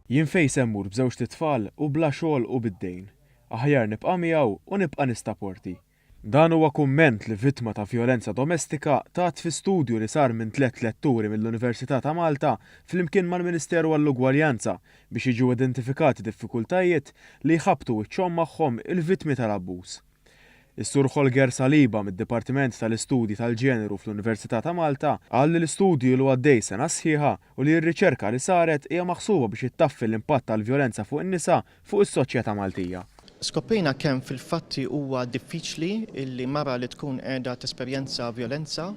Jien fejn se mmur b'żewġt itfal u bla xogħol u bid-dejn? Aħjar nibqa' miegħu u nibqa' nistaporti. Dan huwa kumment li vittma ta' vjolenza domestika tat fi studju li sar minn tlett letturi mill-Università ta' Malta flimkien mal-Ministeru għall-Ugwaljanza biex jiġu identifikati diffikultajiet li jħabbtu wiċċhom magħhom il-vittmi tal-abbuż. Is-Sur Holger Saliba mid-Dipartiment tal-Istudji tal-Ġeneru fl-Università ta' Malta qal li l-istudju ilu għaddej sena sħiħa u li r-riċerka li saret hija maħsuba biex ittaffi l-impatt tal-vjolenza fuq in-nisa fuq is-soċjetà Maltija. Skoprejna kemm fil-fatti huwa diffiċli li mara li tkun qiegħda tesperjenza vjolenza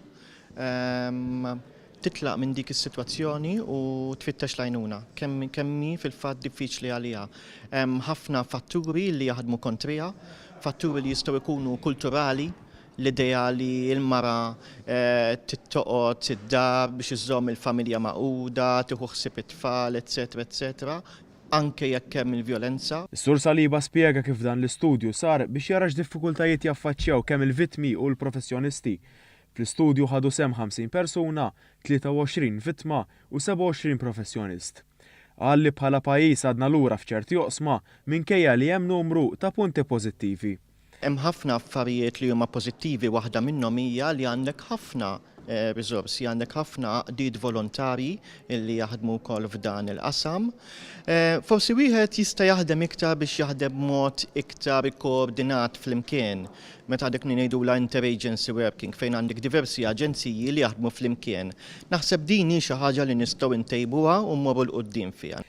titlaq minn dik is-sitwazzjoni u tfittex l-għajnuna, kemm kemm hi fil-fatt diffiċli għaliha. Hemm ħafna fatturi li jaħdmu kontriha, fatturi li jistgħu jkunu kulturali, l-idea li l-mara trid toqgħod id-dar biex iżżomm il-familja magħquda, tieħu ħsieb it-tfal, eċċetera eċċetera, anke jekk hemm il-vjolenza. Is-Sur Saliba spjega kif dan l-istudju sar biex jara x'diffikultajiet jaffaċċjaw kemm il-vittmi u l-professjonisti. Fl-istudju ħadu sehem 50 persuna, 23 vittma u 27 professjonist. Qal li bħala pajjiż għadna lura f'ċerti oqsma minkejja li hemm numru ta' punti pożittivi. Hemm ħafna affarijiet li huma pożittivi waħda minnhom hija li għandek ħafna riżorsi, għandek ħafna għaqdiet volontarji li jaħdmu wkoll f'dan il-qasam. Forsi wieħed jista' jaħdem iktar biex jaħdem b'mod iktar ikkoordinat flimkien. Meta għandek li ngħidulha inter-agency working fejn għandek diversi aġenziji li jaħdmu flimkien. Naħseb din hi xi ħaġa li nistgħu ntejbuha u mmorru 'l quddiem fiha.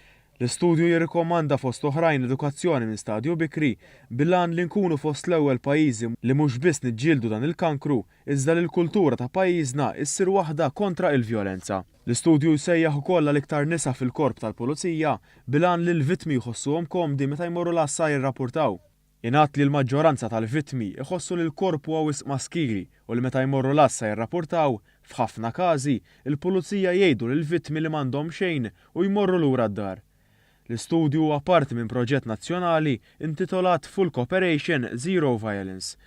L-istudju jirrikomanda fost oħrajn edukazzjoni minn stadju bikri bil-għan li nkunu fost l-ewwel pajjiżi li mhux biss niġġieldu dan il-kankru iżda li l-kultura ta' pajjiżna issir waħda kontra il-vjolenza. L-istudju jsejjaħ ukoll għal iktar nisa fil-korp tal-pulizija bil-għan li l-vittmi jħossuhom komdi meta jmorru l-għassa jirrapurtaw. Ingħad li l-maġġoranza tal-vittmi jħossu li l-korp huwa wisq maskili u li meta jmorru l-għassa jirrapurtaw, f'ħafna każi, il-pulizija jgħidu lill-vittmi li m'għandhom xejn u jmorru lura d-dar. L-istudju huwa parti minn proġett nazzjonali intitolat Full Cooperation, Zero Violence.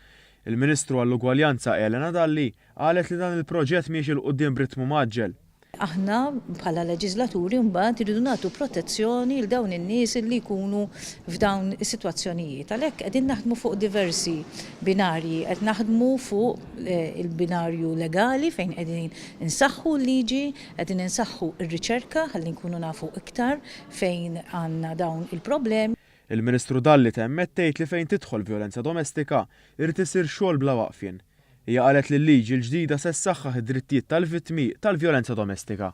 Il-Ministru għall-Ugwaljanza Elena Dalli qalet li dan il-proġett miexi 'l quddiem b'ritmu mgħaġġel. Aħna bħala leġiżlaturi mbagħad irridu nagħtu protezzjoni lil dawn in-nies li jkunu f'dawn is-sitwazzjonijiet. Għalhekk qegħdin naħdmu fuq diversi binarji, qed naħdmu fuq il-binarju legali fejn qegħdin insaħħu l-liġi, qegħdin insaħħu r-riċerka ħalli nkunu nafu iktar fejn għandna dawn il-problemi. Il-Ministru Dalli temmet tgħid li fejn tidħol vjolenza domestika, irid isir xogħol bla waqfien. Hija qalet li l-liġi l-ġdida se ssaħħaħ id-drittijiet tal-vittmi tal-vjolenza domestika.